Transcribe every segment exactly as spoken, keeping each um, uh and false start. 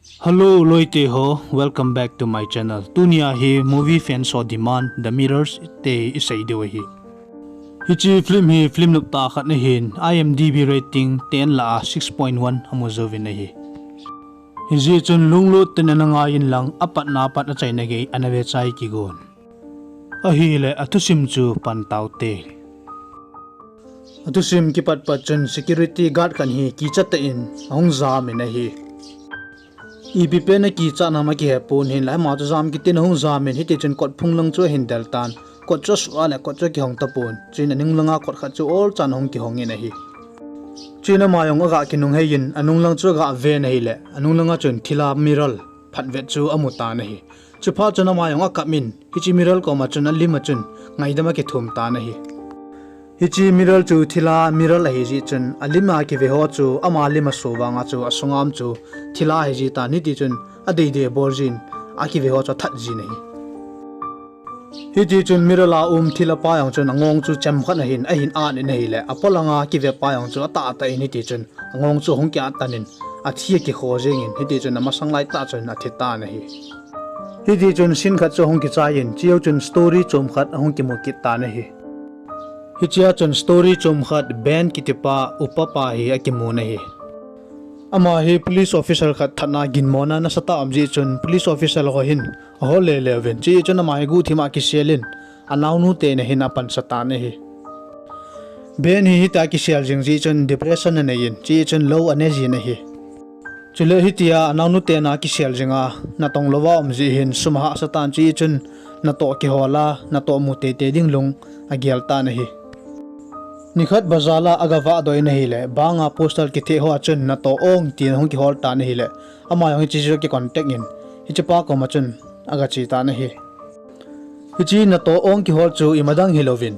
Hello loite ho, welcome back to my channel. Tunia hi movie fans ho demand The Mirrors te isei diu ahi. Hiche film hi film noptah khat ahin, IMDb rating ten lah a six point one amu jouvin ahi. Hijeh chun lunglut tah in ana ngai inlang, apatna apat, achaina gei ana vechai kigon. Ahile athusim chu pan taute. Athusim kipat pat chun security guard khat hi kicha tah in ahung jam in ahi. Ipi pen a kichat ham akihepon, hinlah ama chu jam kit in ahung jam in, hitichun kot phung lang chu ahin del tan. Kot chu asuh a le kot chu akihong tapon. Chuin anung langa kot khat chu olchan ahung kihong in ahi. Chuin ama jong aga kinungheiyin anung lang chu aga ven ahile, anung langa chun thilha mirror phatvet chu amu tan ahi. Chuphat chun ama jong akap in, hiche mirror koma chun alim a chun ngaidam akithum tan ahi. Hiche mirror chu thilha mirror ahijeh chun, alim a kive ho chu ama lim aso vanga chu asunga um chu thilha ahiji tan, hitichun adeidei abol jin, akive ho chu athat jin ahi. Hitichun mirror a um thilha pa jong chun angong chu chemkhat ahin, ahin at in ahile, apolanga kive pa jong chu atahtah in, hitichun angong chu ahung kiat tan in, athi akikho jengin, hitichun amasang laitah chun athi tan ahi. Hitichun scene khat chu ahung kichai in, chujou chun story chom khat ahung kimu kit tan ahi. Hichea chun story chom khat Ben kitipa upa pa hi akimun ahi. Ama hi police officer khat thatna ginmona nasatah aum jeh chun police officer ho hin ahol lele uvin, chujeh chun ama hi guhthim a kisel in, anaonu tena hin apansa tan ahi. Ben hi hitia kisel jing jeh chun depression anei in, chujeh chun lou ane jin ahi. Chule hitia anaonu tena kisel jinga natong louva um jeh hin sum ahahsa tan, chujeh chun natoh kihol a, natoh mu teitei ding lung agel tan ahi. Nikhat bazar a agavahdoh in ahile, banga poster kitheh hoa chun natoh ong tin ahung kihol tan ahile, ama jong hiche chu akicontact in, hichepa koma chun agache tan ahi. Hiche natoh ong kihol chu imadang hilouvin,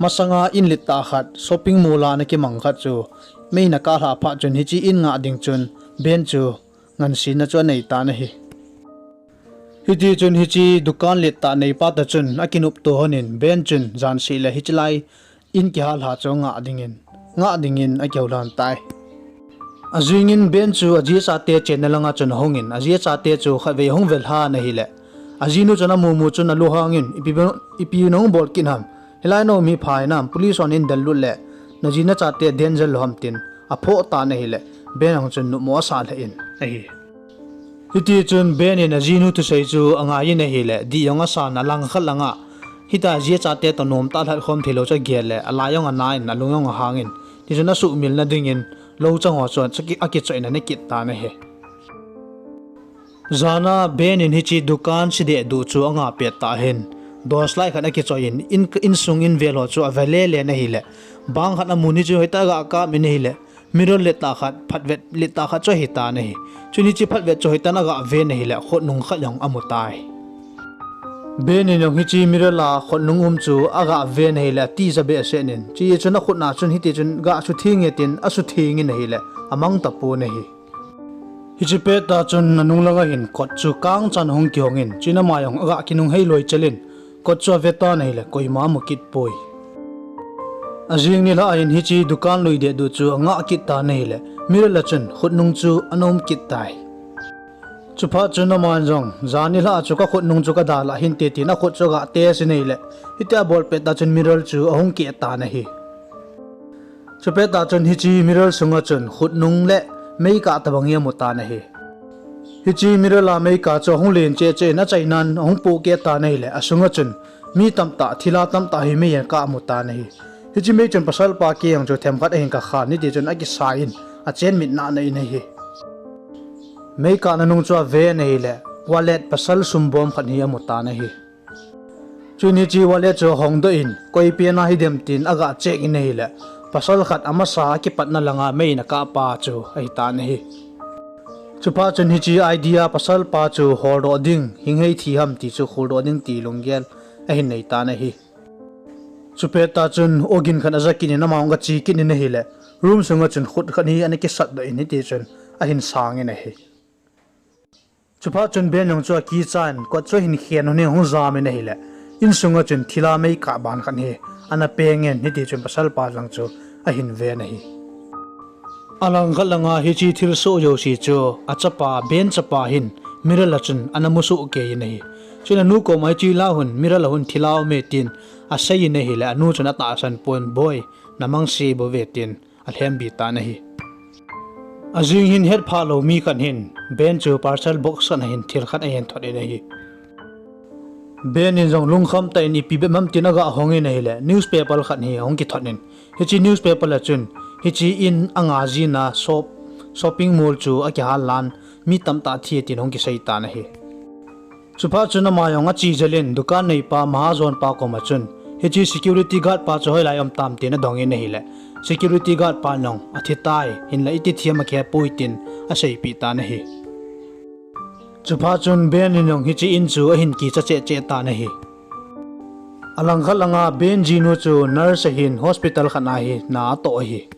masanga in littah khat shopping mall a ana kimang khat chu mei ana kap lhah phat chun hiche in ngah ding chun Ben chu ngansena chu anei tan ahi. Hitichun hiche dukan littah neipa toh chun akinopto lhonin, Ben chun janseh le hiche lai in kihal lha chu ngah dingin, ngah dingin akihoulim tai. Ajingin Ben chu aji achate chenna langa chun ahungin, aji achate chu khatvei ahung velhan ahile, ajinu chun amumu chun alunghangin, ipi, ipi nahung bol kit ham, hilai naum hi pha hinam, police hon eidel lut le naji nachate danger lou ham tin aphoh tan ahile, Ben jong chun nopmo asah lheh in ahi. Hitichun Ben in ajinu thusei chu angaiyin ahile, dih jong asan, alangkhat langa hitia aji achate toh nomtah lhatkhom theilou chu agel le, alai jong ana in, alung jong ahangin, tichun asuhmilna dingin lou chang ho chu aki, akichoh in ana kit tan ahi. Jana Ben in hiche dukan sedeh duh chu anga pet tah hin, torchlight khat akichoiyin, in, insung invel ho chu ave lele in ahile, bang khat amun, hichu hoitah a aga kap in ahile, mirror littah khat, phatvet littah khat chu ahitan ahi. Chun hiche phatvet chu hoitah in aga ven ahile, khutnung khat jong amutai. Ben in jong hiche mirror a khutnung um chu aga ven ahile, atija behseh in, chujeh chun akhutna chun hitichun gasutheng e tin asuthengin ahile, amang tapon ahi. Hiche pettah chun anung langa hin kot chu kangchan ahung kihongin, chuin ama jong aga kinunghei loichel in, kot chu avetan ahile, koima amu kit poi. Ajing nilhah hin hiche dukan lui dehduh chu angah kit tan ahile, mirror a chun khutnung chu ana um kit tai. Chuphat chun aman jong, jan nilhah chu kakhutnung chu kadalhah hinte tin akhut chu aga test in ahile, hitia abol pettah chun mirror chu ahung keh tan ahi. Chupettah chun hiche mirror sunga chun khutnung le meikah tobang hi amutan ahi. Hiche mirror a meikah chu ahung len cheh cheh in achainan ahung pohkeh tan ahile, asunga chun mi tamtah, thilha tamtah hi mei akah amutan ahi. Hiche mei chun pasalpa keng chu themkhat ahin kakhan, hitichun akisai in, achen mit nahna in ahi. Meikahna nung chu aven ahile, wallet, pasal sumbom khat hi amutan ahi. Chuin hiche wallet chu ahongdoh in, koi pena hidem tin aga check in ahile, pasal khat amasa akipatna langa mei ana kah pa chu ahitan ahi. Chuphat chun hiche idea pasalpa chu holdoh ding, hinghei thi ham ti chu kholdoh ding ti lunggel ahin neitan ahi. Chupettah chun ogin khat aja kit in ama jong aga che kit in ahile, room sunga chun khut khat hi ana kisatdoh in hitichun ahin sangin ahi. Chuphat chun Ben jong chu akichan kot chu ahin khen lhonin ahung jamin ahile, insunga chun thilha meikah ban khat hi ana pengin, hitichun pasalpa jong chu ahin ven ahi. Alangkhat langa hiche thilsoh jouse chu achapa, Ben chapa hin Miral a chun ana musoh kei in ahi. Chun anu koma hiche la hun Miral a hun thilha aume tin asei in ahile, anu chun atahsan pon, Boi, namang sei bou ve, tin alhembi tan ahi. Ajing hin hetphah lou mi khat hin Ben chu parcel box khat a hin thil khat ahin thot in ahi. Ben in jong lungkham tah in ipi bep ham tin aga hong in ahile, newspaper khat hi ahung kithot in, hiche newspaper a chun hiche in anga jina shop, shopping mall chu akihal lan, mi tamtah thi tin hung kisei tan ahi. Chuphat chun ama jong ache jel in dukan neipa Mahajon pa koma chun hiche security guard pa chu hoilai um tam tin adong in ahile, security guard pa jong athi tai, hinla iti thi ham akhe poi tin aseipeh tan ahi. Chuphat chun Ben in jong hiche in chu ahin kicha cheh cheh tan ahi. Alangkhat langa Ben jinu chu nurse ahin hospital khat a hi na atoh ahi.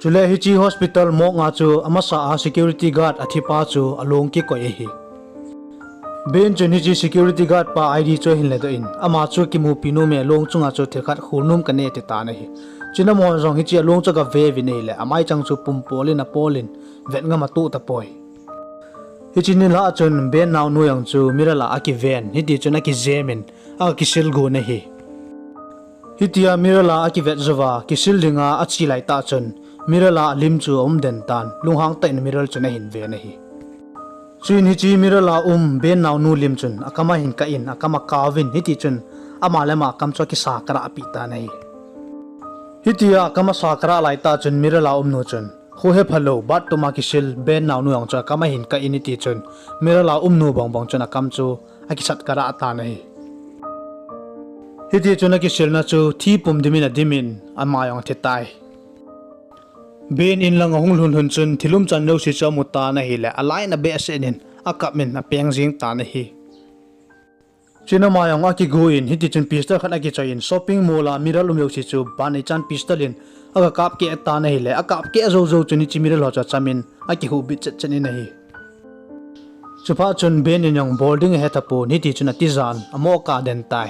Chule hiche hospital morgue a chu amasa a security guard athipa chu along kikoi ahi. Ben chun hiche security guard pa I D chu ahin ledoh in, ama chu kimupi nom e, along chunga chu thil khat khol nom kanei, ati tan ahi. Chun amahon jong hiche along chu aga ve uvin ahile, amai chang chu pum pol in apol in, vet ngam atoh tapoi. Hiche nilhah chun Ben naonu jong chu Miral a akiven, hitichun akijem in, aga kisil gon ahi. Hitia Miral a akivet jouva kisil dinga ache laitah chun Miral a alim chu aum den tan, lunghang tah in Miral chun ahin ven ahi. Chuin hiche Miral a um Ben naonu lim chun akam ahin kah in, akam akauvin, hitichun ama le ama akam chu akisa karahpeh tan ahi. Hitia akam asa karah laitah chun Miral a umnu chun, kho hephalou, bathroom a kisil Ben naonu jong chu akam ahin kah in, hitichun Miral a umnu bangbang chun akam chu akisat karah tan ahi. Hitichun akisilna chu thi pum dimin adimin, ama jong athitai. Ben in lang ahung lhun lhun chun thil umchan jouse chu amu tan ahile, alainat behseh in akap in apeng jeng tan ahi. Chun ama jong akigo in, hitichun pistol khat akichoi in, shopping mall a Miral um jouse chu ban neichan pistol in aga kapkeh tan ahile, akapkeh jou jou chun hiche Miral ho chu achamin akihuhbit chet chet in ahi. Chuphat chun Ben in jong bol ding ahetapon, hitichun atijan amoh kah den tai.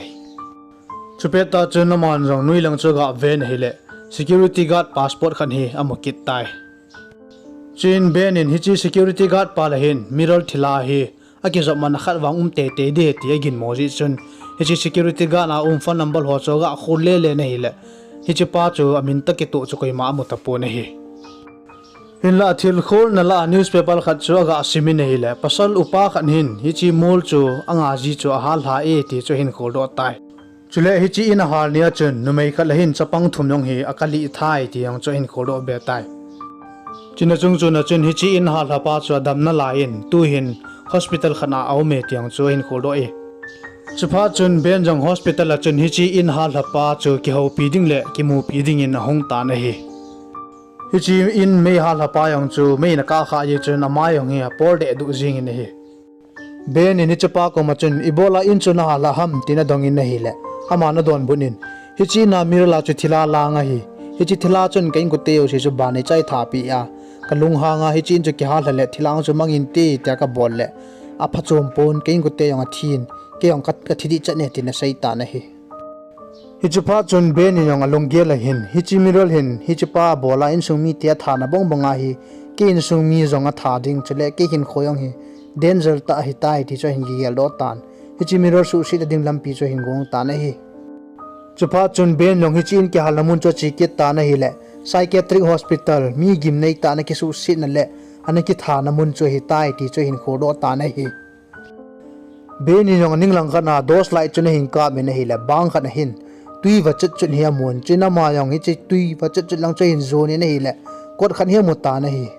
Chupet tah chun aman jong noilang chu aga ven ahile, security guard passport khat hi amu kit tai. Chuin Ben in hiche security guard pa lah hin Miral thilha hi akijop man a khat vang um teitei ding ti aginmo jeh chun, hiche security guard a um phone number ho chu aga khol lele in ahile, hichepa chu amin toh kitoh chu koima amu tapon ahi. Hinla athil kholna lah a newspaper khat chu aga sim in ahile, pasal upa khat hin hiche mall chu anga ji chu ahallha e ti chu ahin kholdoh tai. Chule hiche in ahal nia chun numei khat lah hin chapang thum jong hi akalih tai ti jong chu ahin kholdoh be tai. Chuna chung chuna chun hiche in hallhapa chu adamna lai in tuhin hospital khat a aume ti jong chu ahin kholdoh e. Chuphat chun Ben jong hospital a chun hiche in hallhapa chu kihoupi ding le kimupi dingin ahung tan ahi. Hiche in mei hallhapa jong chu mei in akah khah jeh chun amai jong hi apol dehduh jengin ahi. Ben in hichepa koma chun, ibola in chu nahallha ham tin adongin ahile, aman adonbut in, hiche in a Miral a chu thilha lang ahi. Hiche thilha chun ka inkote jouse chu ban neicha eithapeh a, kalunghang a hiche in chu kihallha le thilha chu mang inte tia kabol le, aphachom pon, ka inkote jong athin, kei jong ka, kathi dih chet e tin asei tan ahi. Hichephat chun Ben in jong alunggel a hin, hiche Miral hin hichepa abola insung mite athana bang bang ahi, kei insung mi jong atha ding, chule kei hinkho jong hi danger tah ahitai ti chu ahin kigeldoh tan. Hiche Miral suhsetna ding lampi chu ahin gong tan ahi. Chuphat chun Ben jong hiche in kihallhna mun chu ache kit tan ahile, psychiatric hospital, mi gimnei tah ana kisuhsetna le ana kithana mun chu ahitai ti chu ahin kholdoh tan ahi. Ben in jong aning lang khat a torch light chu ahin kap in ahile, bang khat a hin twi vachet chut hi amun, chun ama jong hiche twi vachet chut lang chu ahin jon in ahile, kot khat hi amu tan ahi.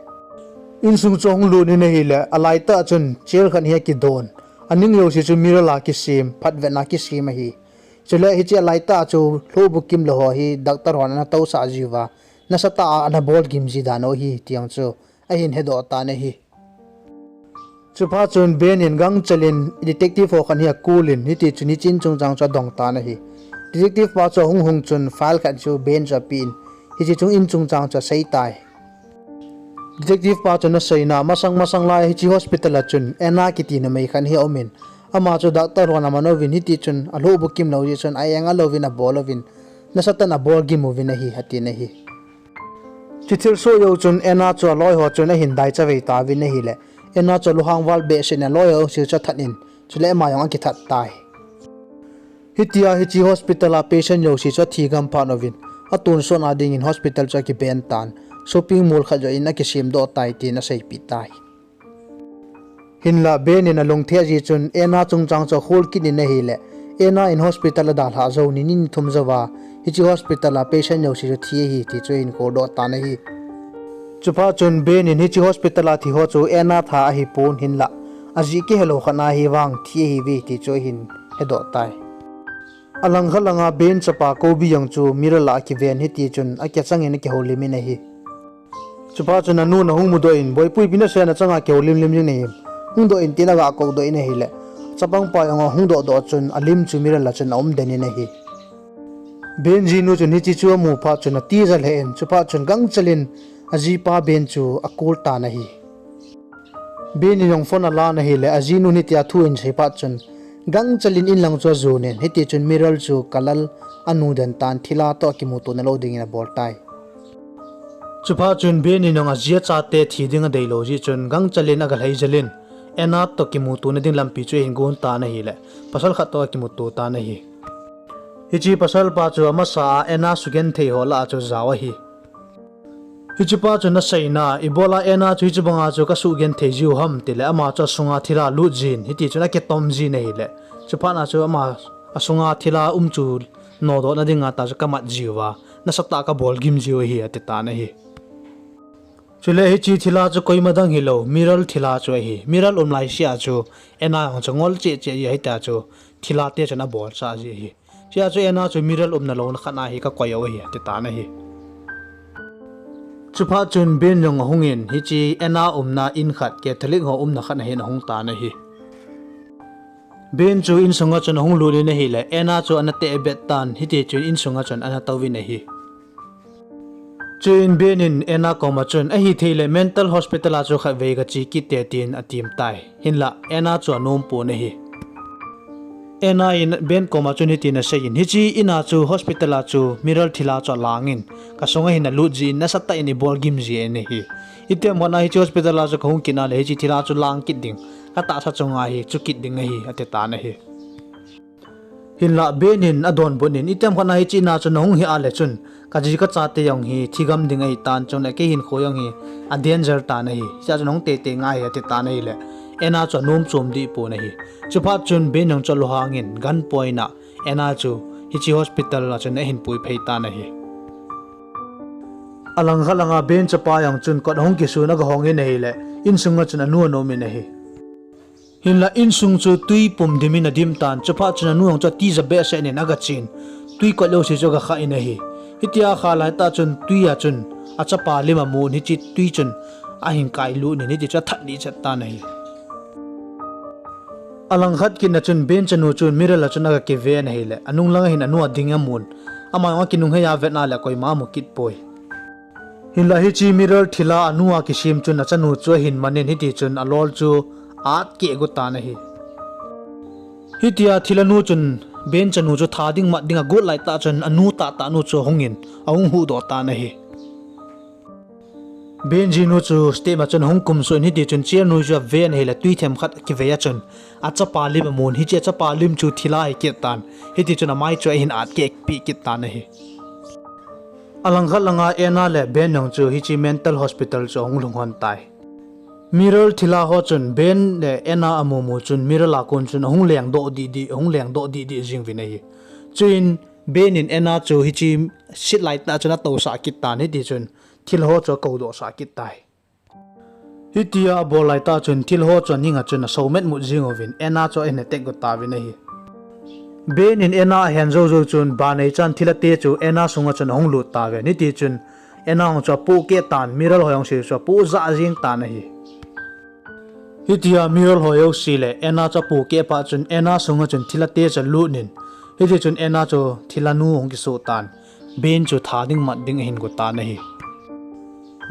Insung chu ahung lut in ahile, alaitah chun chair khat hi akidon. Aning jouse chu Miral a kisem, phatvetna kisem ahi. Chule hiche alaitah chu lhohbu kimlou ho hi doctor hon ana tousah jiuva, nasatah a ana bol gim ji dan u ahi ti jong chu ahin hedoh tan ahi. Chuphat chun Ben in gangchel in detective ho khat hi akou in, hitichun hiche in chungchang chu adong tan ahi. Detective pa chu ahung hung chun file khat chu Ben chu apen, hiche chung in chungchang chu asei tai. Detective pa chun aseina, masang masang lai hiche hospital a chun Anna kiti numei khat hi aumin, ama chu doctor hon aman uvin, hitichun alhohbu kimlou jeh chun a-eng alouvin abol uvin, nasatah in abol gim uvin ahi, atin ahi. Hiche thilsoh jou chun Anna chu aloi ho chun ahin daicha vei tauvin ahile, Anna chu alunghang val behseh in aloi ho jouse chu athat in, chule ama jong akithat tai. Hitia hiche hospital a patient jouse chu athi gam phat uvin, atonsot na dingin hospital chu akiban tan, shopping mall khat joh in akisemdoh tai tin aseipeh tai. Hinla Ben in alungthim jeh chun Anna chungchang chu akhol kit in ahile, Anna in hospital adalhah jou ni, ni thum jouva, hiche hospital a patient jouse chu thi ahi ti chu ahin kholdoh tan ahi. Chuphat chun Ben in hiche hospital a thi ho chu Anna tha ahipon, hinla ajeh kihelou khat ahi vang thi ahiuve ti chu ahin hedoh tai. Alangkhat langa Ben chapa Kobe jong chu Miral a akiven, hitichun akichangin akihoulimin ahi. Chuphat chun anun ahung mudoh in, Boipu, ipi nasei a nachanga kihoulim lim jing nahim? Hungdoh in, tin aga koudoh in ahile, chapangpa jong ahung dohdoh chun alim chu Miral a chun aumden in ahi. Ben jinu chun hiche chu amu phat chun atija lheh in, chuphat chun gangchel in ajipa Ben chu akol tan ahi. Ben in jong phone alan ahile, ajinun hitia thu ahin sei phat chun, gangchel in inlang chu ajon in, hitichun Miral chu kalal anu den tan, thilha toh akimutona lou dingin abol tai. Chuphat chun Ben in jong aji achate thi ding adeilou jeh chun gangchel in aga lhai jel in, Anna toh kimutona ding lampi chu ahin gon tan ahile, pasal khat toh akimuto tan ahi. Hiche pasalpa chu amasa a Anna sugenthei ho lah a chu jao ahi. Hichepa chun aseina, ibola Anna chu hiche banga chu kasugenthei jiu ham tile, ama chu asunga thilha lut jin, hitichun akitom jin ahile, chuphat na chu ama asunga thilha um chu nodohna dinga tah chu kamat jiuva, nasatah a kabol gim jiu ahi, ati tan ahi. Chule hiche thilha chu koima dang hilou, Miral thilha chu ahi. Miral um laisea chu Anna jong chu ngol cheh cheh jeh ahitia chu thilhate chun abolsah ji ahi. Chea chu Anna chu Miral umna louna khat ahi, kakoi u ahi, ati tan ahi. Chuphat chun Ben jong ahungin, hiche Anna umna in khat, Catholic ho umna khat ahin ahung tan ahi. Ben chu insunga chun ahung lut in ahile, Anna chu ana teh bet tan, hitichun insunga chun ana touvin ahi. Chuin Ben in Anna koma chun, ahithei le mental hospital a chu khatvei gache kit te tin atim tai. Hinla Anna chu anompon ahi. Anna in Ben koma chun hitin aseiyin, hiche in a chu hospital a chu Miral thilha chu alangin, kasunga hin alut jin, nasatah in ibol gim jin ahi. Itiham khat a hiche hospital a chu kahung kit a le hiche thilha chu lang kit ding, katahsa chunga hi chu kit ding ahi, ati tan ahi. Hinla Ben in adonbut in, itiham khat a hiche in a chu nahung hi a le chun, kaji kachate jong hi thigam ding ahitan, chule kei hinkho jong hi a danger tan ahi. Hichea chu nahung teitei ngai hi, ati tan ahile, Anna chu anom chom deh pon ahi. Chuphat chun Ben jong chu alunghangin gun point a Anna chu hiche hospital a chun ahin puiphei tan ahi. Alangkhat langa Ben chapa jong chun kot ahung kisun agahongin ahile, insunga chun anu ana umin ahi. Hinla insung chu twi pum dimin adim tan, chuphat chun anu jong chu atija behseh in agachen, twi kot jouse chu agakhah in ahi. Hitia akhah laitah chun twi a chun achapa lim amun, hiche twi chun ahin kailut in, hitichun athat dehchet tan ahi. Alangkhat kitna chun Ben chanu chun Miral a chun aga kiven ahile, anung langa hin anu ading amun, ama jong akinungheiya avet a le koima amu kit poi. Hinla hiche Miral thilha anu a kisem chun achanu chu ahin manin, hitichun alol chu atkeh got tan ahi. Hitia thilhanu chun Ben chanu chu tha ding mat ding agot laitah chun anu tahtah nu chu ahungin, ahung huhdoh tan ahi. Ben jinu chu step a chun ahung kumsuh in, hitichun chair noi chu aven ahile twi themkhat akivei a chun achapa lim amun, hiche achapa lim chu thilha ahi kit tan, hitichun amai chu ahin atkehpeh kit tan ahi. Alangkhat langa Anna le Ben jong chu hiche mental hospital chu ahung lhung lhon tai. Miral thilha ho chun Ben le Anna amumu chun Miral a kon chun ahung lengdoh deh deh, ahung lengdoh deh deh jing uvin ahi. Chuin Ben in Anna chu hiche set laitah chun atousah kit tan, hitichun thilha ho chu akoudohsah kit tai. Hitia abol laitah chun thilha ho chu aninga chun asoumet mut jing uvin Anna chu ahin attack got tauvin ahi. Ben in Anna ahen jou jou chun banei chan thilhate chu Anna sunga chun ahung lut tauvin, hitichun Anna jong chu apohkeh tan, Miral ho jouse chu apoh jah jeng tan ahi. Hitia Miral ho jouse le Anna chu apohkeh phat chun Anna sunga chun thilhate chu alut in, hitichun Anna chu thilhanu ahung kisoh tan, Ben chu tha ding mat ding ahin got tan ahi.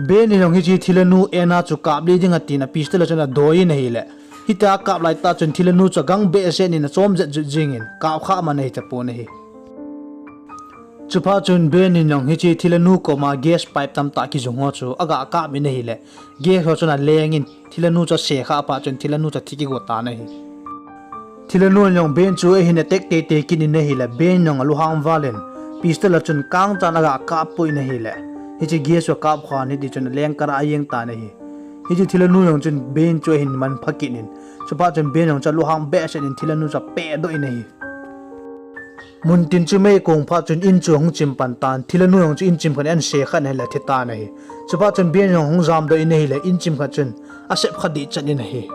Ben in jong hiche thilhanu Anna chu kaplih ding atin a pistol a chun adoi in ahile, hitia akap laitah chun thilhanu chu agang behseh in achom jetjet jengin kapkhah man ahi tapon ahi. Chuphat chun Ben in jong hiche thilha nu koma gas pipe tamtah kijung ho chu aga kap in ahile, gas ho chun aleng in thilha nu chu ase kha phat chun thilha nu chu athi kigo tan ahi. Thilha nun jong Ben chu ahin attack teitei kit in ahile, Ben jong alunghang val in pistol a chun kangchan aga kap pui in ahile, hiche gas chu akap khan hiti chun aleng kara ajeng tan ahi. Hiche thilha nu jong chun Ben chu ahin manpha kit in, chuphat chun Ben jong chu alunghang behseh in thilha nu chu apehdoh in ahi. Muntin chu mei akong phat chun in chu ahung chim pan tan, thilha nu jong chu inchim khat in ase khat in ahile thi tan ahi. Chuphat chun Ben jong ahung jamdoh in ahile, inchim khat chun asep kha dehchan in ahi.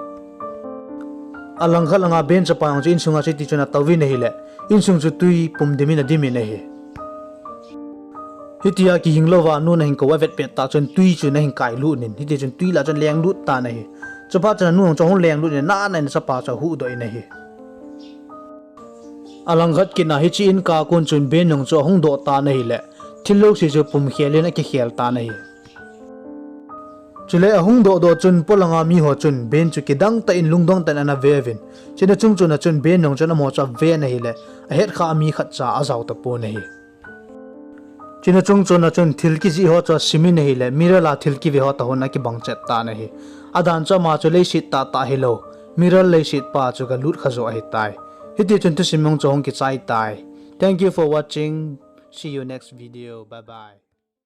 Alangkhat langa Ben chapa jong chu insunga chu hiti chun atouvin ahile, insung chu twi pum dim in adim in ahi. Hitia kihing louva nun ahin kou avet pet tah chun twi chun ahin kailut in, hiti chun twi lah chun alenglut tan ahi. Chuphat chun anu jong chu ahung lenglut in, nana in achapa chu ahuhdoh in ahi. Alangkhat kit na hiche in kakon chun Ben jong chu ahung doh tan ahile, thil jouse chu pumkhel in akikhel tan ahi. Chule ahung dohdoh chun polanga miho chun Ben chu kidang tah in lungdong tah in ana veuvin, chuna chungchona chun Ben jong chun amaho chu aven ahile, ahetkha a mi khatcha ajao tapon ahi. Chuna chungchona chun thil kijih ho chu asimin ahile, mirror a thil kive ho toh hon akibang chet tan ahi. Adan chu ama chu leiset tahtah hilou, mirror leiset pa chu galut kha joh ahitai. Hiti chun thusim jong chu hung kichai tai. Thank you for watching. See you next video. Bye bye.